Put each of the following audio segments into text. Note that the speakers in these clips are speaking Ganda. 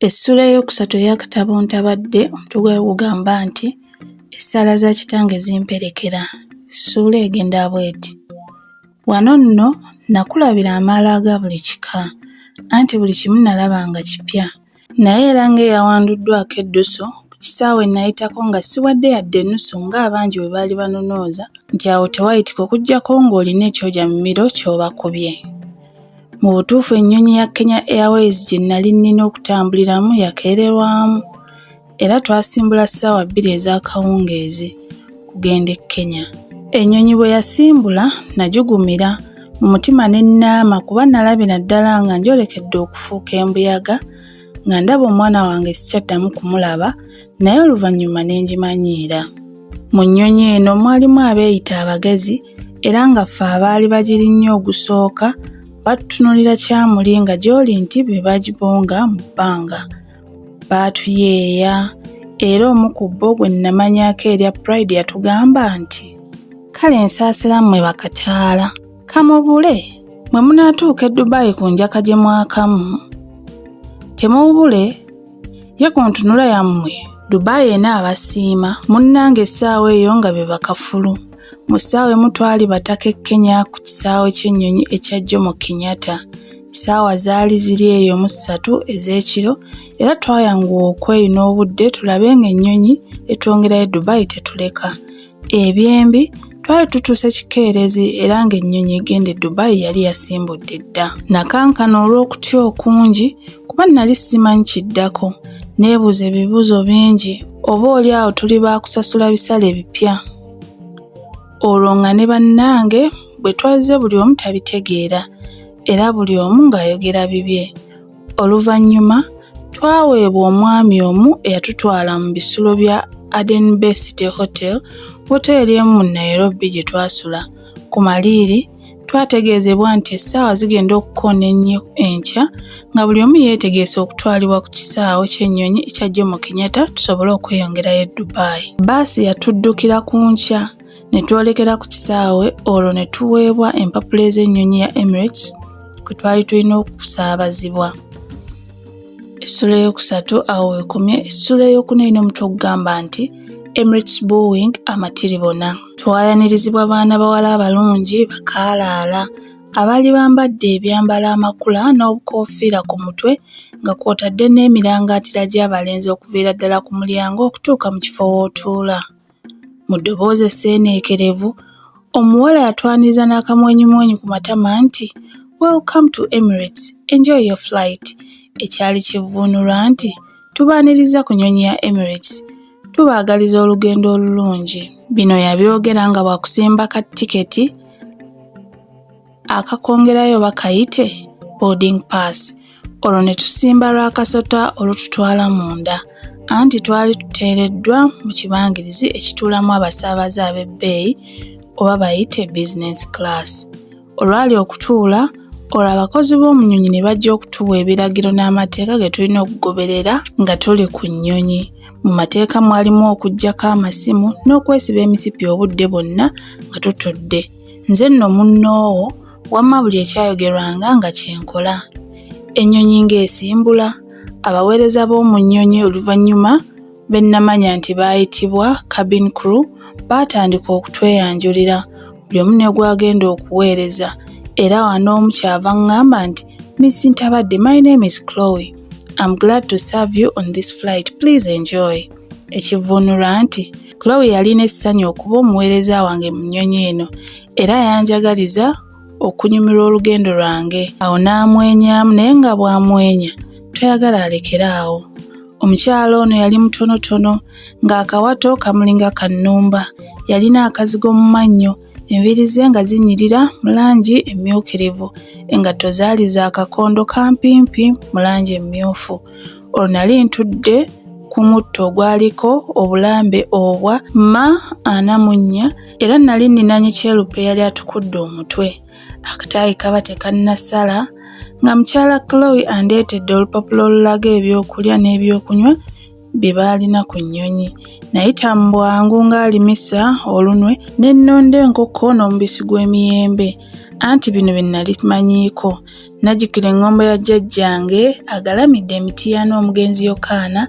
Essuula eyookusatu ey'akatabo Ntabadde omutwe gwayo gugamba nti Essaala za kitange zimperekera. Essuula egenda bw'eti: Wano nno nakulabira amaalo aga buli kika, anti buli kimu nalaba nga kipya. Naye era ng'eyawanduddwako eddusu, ku kisaawe nayitako nga siwadde yadde ennusu ng'abangi bwe baali banonooza nti awo tewayitika okuggyako ng'olina ekyojamimiro ky'obakubye. Mu butuufu ennyonyi ya Kenya Airways gye nnali nnina okutambuliramu yakeererwamu era twasimbula ssaawa 2 ez'akawungeezi okugenda e Kenya. Ennyonyi bwe yasimbula nagigumira, mu mutima ne nnaama kuba nalabira ddala nga njolekedde okufuuka embuyaga nga ndaba omwana wange sikyaddamu kumulaba naye oluvannyuma ne ngimanyiira. Mu nnyonyi eno mwalimu abeeyita abagezi era nga ffe abaali bagirinnye ogusooka batutunuulira kyamuli nga gy'oli nti be bagibonga mu bbanga. Baatuyeeya era omu ku bo gwe nnamanyaako erya Pride yatugamba nti, Kale nsaasira mmwe bakataala, kamubule mwe munaatuuka e Dubai ku njaka gye mwakamu. Temuubule ye ku ntunula yammwe Dubai enaabasiima munnange essaawa eyo nga be bakafulu. Mu ssaawa emu twali bataka e Kenya ku kisaawe ky'ennyonyi ekya Jomo Kenyatta. Ssaawa zaali ziri eyo mu ssatu ez'ekiro era twayanguwa okweyuna obudde tulabe ng'ennyonyi etwongerayo e Dubai tetuleka. Ebyembi, twali tutuuse kikeerezi era ng'ennyonyi egenda e Dubai yali yasimbudde dda. Nakankana olw'okutya okungi kuba nnali simanyi kiddako. Neebuuza ebibuuzo bingi oba oli awo tuli baakusasula bisale bipya. Olwo nga ne bannange bwe twazze buli omu tabitegeera era buli omu ng'ayogera bibye. Oluvannyuma twaweebwa omwami omu eyatutwala mu bisulo bya Aden Bay City Hotel, wooteeri emu mu Nairobi gye twasula. Ku maliiri, twategeezebwa nti essaawa zigenda okukoona ennyo enkya nga buli omu yeetegese okutwalibwa ku kisaawe ky'ennyonyi ekya Jomo Kenyatta tusobole okweyongerayo e Dubai. Bbaasi yatuddukira ku nkya ne twolekera ku kisaawe olwo ne tuweebwa empapula ez'ennyonyi ya Emirates kwe twali tulina okusaabazibwa. Essuula eyookusatu awo weekomye. Essuula eyookuna erina omutwe ogugamba nti Emirates Boeing amatiribona. Twayanirizibwa baana bawala abalungi bakaalaala abaali bambadde ebyambalo amakula n'obukoofiira ku mutwe nga kw'otadde n'emirangaatira gy'abalenzi okuviira ddala ku mulyango okutuuka mu kifo w'otuula. Mu ddoboozi esseeneekerevu, omuwala yatwaniriza n'akamwenyumwenyu ku matama nti, Welcome to Emirates, enjoy your flight. Ekyali kivvuunulwa nti, Tubaaniriza ku nnyonyi ya Emirates, tubaagaliza olugendo olulungi. Bino yabyogera nga bw'akusimba ka tiketi akakwongerayo oba kayite boarding pass olwo ne tusimba lwakasota olututwala munda anti twali tuteereddwa mu kibangirizi ekituulamu abasaabaze ab'ebbeeyi oba bayite business class. Olwali okutuula olwo abakozi b'omu nnyonyi ne bajja okutuwa ebiragiro n'amateeka ge tulina okugoberera nga tuli ku nnyonyi. Mu mateeka mwalimu okuggyako amasimu n'okwesiba emisipi obudde bwonna nga tutudde. Nze nno munnoowo wamma buli ekyayogerwanga nga kye nkola. Ennyonyi ng'esimbula, abaweereza b'omu nnyonyi oluvannyuma be nnamanya nti baayitibwa cabin crew baatandika okutweyanjulira buli omu ne gw'agenda okuweereza era wano omu ky'ava aŋŋamba nti Miss Ntabadde, my name is Chloe. I'm glad to serve you on this flight. Please enjoy. Ekivvuunulwa nti Chloe yalina essanyu okuba omuweereza wange mu nnyonyi eno era yanjagaliza okunyumirwa olugendo lwange. Awo n'amwenyaamu naye nga bw'amwenya toyagala alekere awo. Omukyala ono yali mutonotono ng'akawato kamulinga kannumba. Yalina akazigo mu mannyo, enviiri ze nga zinyirira mu langi emmyukirivu. Engatto zaali za kakondo kampimpi mu langi emmyufu. Olwo nali ntudde ku mutto ogwaliko obulambe obwa ma 44 era nali nninaanye Kyeruppe eyali atukudde omutwe. Akataayi kaba tekannasala nga mukyala Chloe andeetedde olupapula olulaga ebyokulya n'ebyokunywa bye baalina ku nnyonyi. Nayita mu bwangu ng'alimisa olunwe ne nnonda enkoko n'omubisi gw'emiyembe anti bino bye nnali mmanyiiko. Najjukira eŋŋombo ya jjajjange agalamidde e Mityana omugenzi Yokaana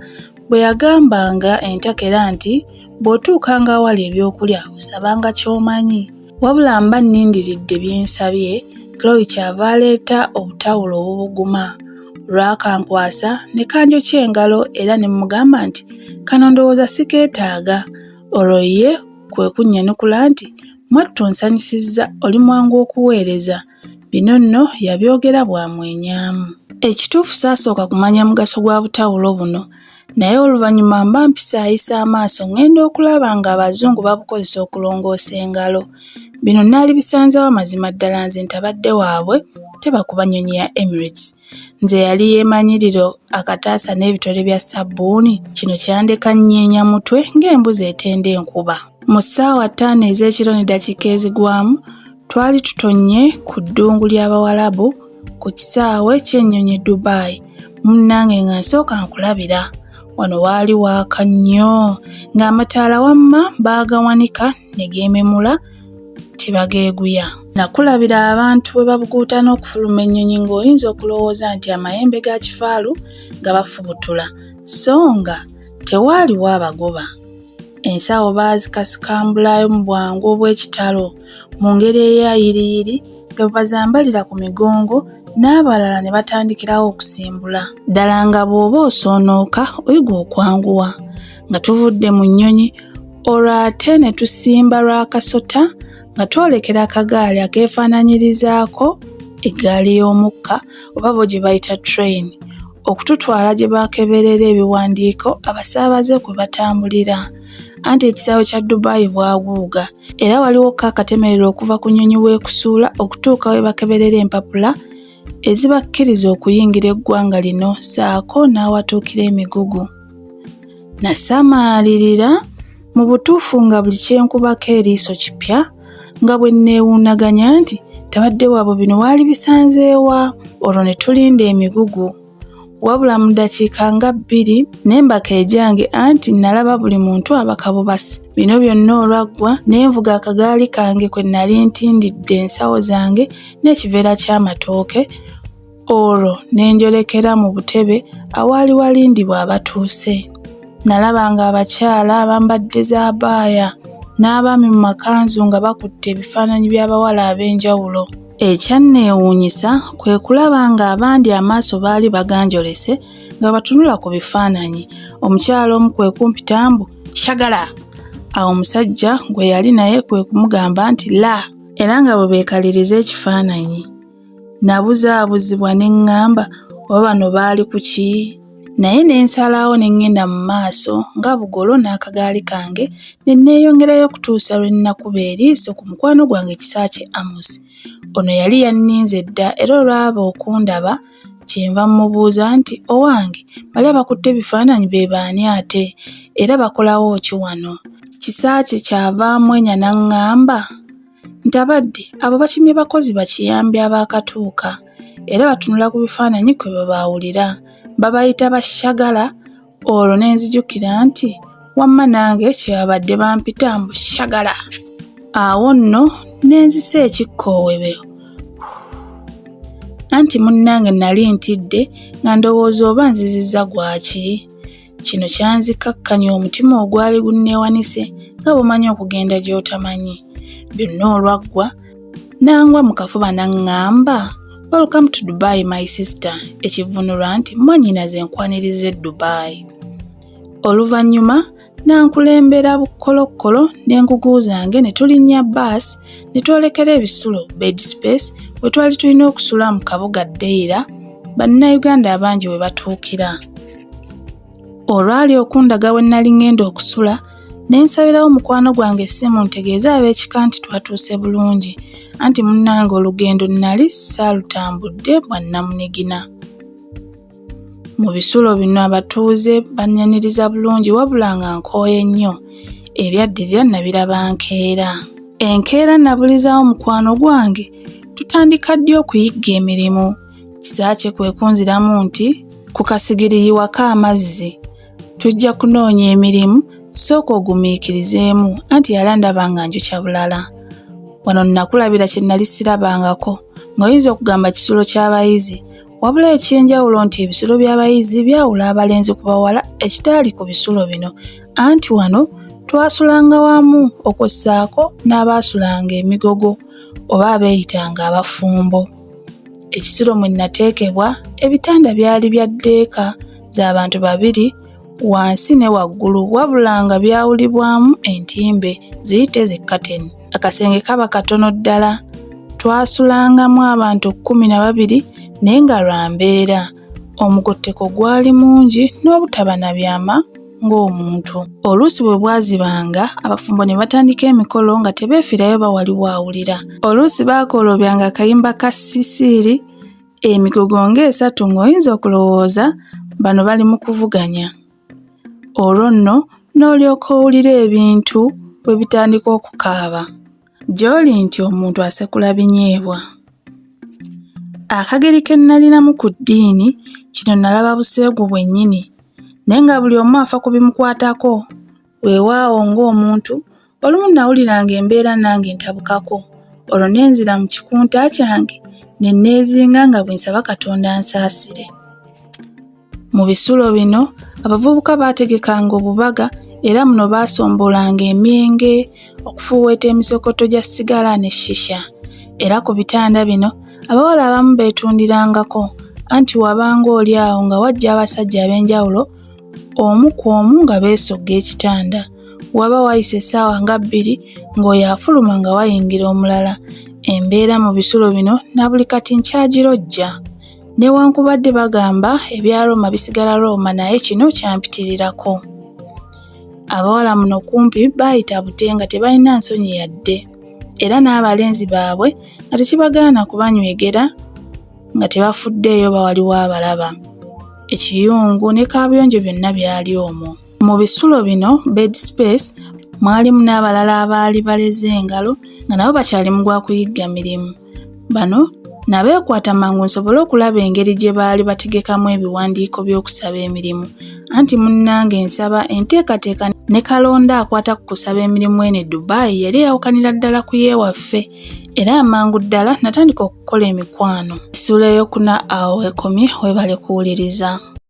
bwe yagambanga entakera nti bw'otuukanga awali ebyokulya osabanga ky'omanyi. Wabula mba nnindiridde bye nsabye, Chloe ky'ava aleeta obutawulo obubuguma. Olwakankwasa ne kanjokya engalo era ne mmugamba nti kano ndowooza sikeetaaga. Olwo ye kwe kunnyanukula nti mwattu onsanyusizza oli mwangu okuweereza. Bino nno yabyogera bw'amwenyaamu. Ekituufu saasooka kumanya mugaso gwa butawulo buno naye oluvannyuma mba mpisaayisa amaaso ng'enda okulaba ng'Abazungu babukozesa okulongoosa engalo. Bino naalibisanze wa mazima ddala nze ntabadde waabwe teba kuba nnyonyi ya Emirates. Nze eyali yeemanyirira akataasa n'ebitole bya ssabbuuni, kino kyandeka nnyeenya mutwe ng'embuzi etenda enkuba. Mu ssaawa ttaano ez'ekiro n'eddakiika ezigwamu, Twali tutonnye ku ddungu ly'Abawalabu ku kisaawe ky'ennyonyi e Dubai. Munnange nga nsooka nkulabira. Wano waali waaka nnyo ng'amataala wamma baagawanika ne geememula tebageeguya. Nakulabira abantu bwe babuguutana okufuluma ennyonyi ng'oyinza okulowooza nti amayembe ga kifaalu nga bafubutula so nga tewaaliwo abagoba. Ensawo baazikasikambulayo mu bwangu obw'ekitalo mu ngeri eya yiriyiri nga bwe bazambalira ku migongo n'abalala ne batandikirawo okusimbula. Ddala nga bw'oba osoonooka oyiga okwanguwa. Nga tuvudde mu nnyonyi olwo ate ne tusimba lwakasota nga twolekera akagaali akeefaananyirizaako eggaali y'omukka oba bo gye bayita train okututwala gye bakeberera ebiwandiiko abasaabaze kwe batambulira. Anti ekisaawe kya Dubai bwaguuga era waliwo ko akatemerero okuva ku nnyonyi w'ekusuula okutuuka we bakeberera empapula ezibakkiriza okuyingira eggwanga lino ssaako n'awatuukira emigugu. Nasamaalirira mu butuufu nga buli kye nkubako eriiso kipya nga bwe nneewuunaganya nti tabadde waabwe bino waalibisanze wa olwo ne tulinda emigugu. Wabula mu ddakiika nga bbiri ne mbaka egyange anti nnalaba buli muntu abaka bubasi. Bino byonna olwaggwa ne nvuga akagaali kange kwe nnali ntindidde ensawo zange n'ekiveera ky'amatooke olwo ne njolekera mu butebe awaali walindibwa abatuuse. Nalaba ng'abakyala abambadde z'abaaya n'abaami mu makanzu nga bakutte ebifaananyi by'abawala ab'enjawulo. Ekyanneewuunyisa kwe kulaba ng'abandi amaaso baali baganjolese nga batunula ku bifaananyi. Omukyala omu kwe kumpita mbu, Shagala! Awo omusajja gwe yali naye kwe kumugamba nti, La! Era nga bwe beekaliriza ekifaananyi. Nabuzaabuzibwa ne ŋŋamba oba bano baali ku ki? Naye ne nsalawo ne ŋŋenda mu maaso nga bugolo n'akagaali kange ne nneeyongerayo okutuusa lwe nnakuba eriiso ku mukwano gwange Kisaakye Amos. Ono yali yanninze dda era olwaba okundaba kyenva mmubuuza nti, Owange bali abakutte ebifaananyi be baani ate era bakolawo ki wano? Kisaakye ky'ava amwenya n'aŋŋamba. Ntabadde, abo bakimye bakozi bakiyambi abaakatuuka era batunula ku bifaananyi kwe babaawulira. Babayita ba Shagala olwo ne nzijukira nti wamma nange kye babadde bampita mbu Shagala. Awo nno ne nzisa ekikkoowebe. Anti munnange nnali ntidde nga ndowooza oba nzizizza gwaki. Kino kyanzikakkanya omutima ogwali gunneewanise nga bw'omanyi okugenda gy'otamanyi. Byonna olwaggwa, n'angwa mu kafuba n'aŋŋamba, Welcome to Dubai my sister, ekivvuunulwa nti mwannyinaze nkwaniriza e Dubai. Oluvannyuma n'ankulembera bukolokkolo n'engugu zange ne tulinnya bbaasi ne twolekera ebisulo, bed space, we twali tulina okusula mu kabuga Deira Bannayuganda abangi we batuukira. Olwali okundaga we nnali ŋŋenda okusula ne nsabirawo mukwano gwange essimu ntegeeze ab'ekika nti twatuuse bulungi anti munnange olugendo nnali saalutambudde bwa nnamunigina. Mu bisulo bino abatuuze bannyaniriza bulungi wabula nga nkooye nnyo. Ebyaddirira nnabiraba nkeera. Enkeera nabulizaawo mukwano gwange tutandika ddi okuyigga emirimu? Kisaakye kwe kunziramu nti, Ku kasigiri yiwako amazzi. Tujja kunoonya emirimu, sooka ogumiikirizeemu anti yali andaba nga njokya bulala. Wano nakulabira kye nnali sirabangako. ng'oyinza okugamba kisulo ky'abayizi wabula eky'enjawulo nti ebisulo by'abayizi byawula abalenzi ku bawala ekitaali ku bisulo bino anti wano twasulanga wamu okwo ssaako n'abaasulanga emigogo oba abeeyitanga abafumbo. Ekisulo mwe nateekebwa ebitanda byali bya ddeeka za bantu babiri wansi ne waggulu wabula nga byawulibwamu entimbe ziyite zi kateni. Akasenge kaba katono ddala. Twasulangamu abantu 12 naye nga lwa mbeera. Omugotteko gwali mungi n'obutaba na byama ng'omuntu. Oluusi bwe bwazibanga abafumbo ne batandika emikolo nga tebeefiirayo oba waliwo awulira. Oluusi baakooloobyanga akayimba ka sisiiri Emigogo ng'esatu ng'oyinza okulowooza bano bali mu kuvuganya. Olwo nno n'olyoka owulira ebintu bwe bitandika okukaaba. Gy'oli nti omuntu asekula binyeebwa. Akageri ke nnalinamu ku ddiini, kino nnalaba buseegu bwennyini. Naye nga buli omu afa ku bimukwatako. Weewaawo ng'omuntu, olumu nnawuliranga embeera nange entabukako, olwo ne nzira mu kikunta kyange ne nneezinga nga bwe nsaba Katonda ansaasire. Mu bisulo bino, abavubuka baategekanga obubaga era muno baasombolanga emyenge, okufuuweeta emisokoto gya ssigala ne shisha. Era ku bitanda bino, abawala abamu beetundirangako, anti wabanga oli awo nga wajja abasajja ab'enjawulo omu ku omu nga beesogga ekitanda. Waba wayise essaawa nga bbiri ng'oyo afuluma nga wayingira omulala. Embeera mu bisulo bino na buli kati nkyagirojja. Newankubadde bagamba ebya Roma bisigala Roma naye kino kyampitirirako. Abawala muno kumpi baayita bute nga tebalina nsonyi yadde era n'abalenzi baabwe nga tekibagaana kubanywegera nga tebafuddeeyo oba waliwo abalaba. Ekiyungu ne kaabuyonjo byonna byali omwo. Mu bisulo bino, bed space, mwalimu n'abalala abaali baleze engalo nga nabo bakyali mu gwa kuyigga mirimu. Bano nabeekwata mangu nsobole okulaba engeri gye baali bategekamu ebiwandiiko by'okusaba emirimu. Anti munnange nsaba enteekateeka ne kalonda akwata ku kusaba emirimu eno e Dubai yali eyawukanira ddala ku y'ewaffe era amangu ddala natandika okukola emikwano. Essuula ey'okuna awo w'ekomye weebale kuwuliriza.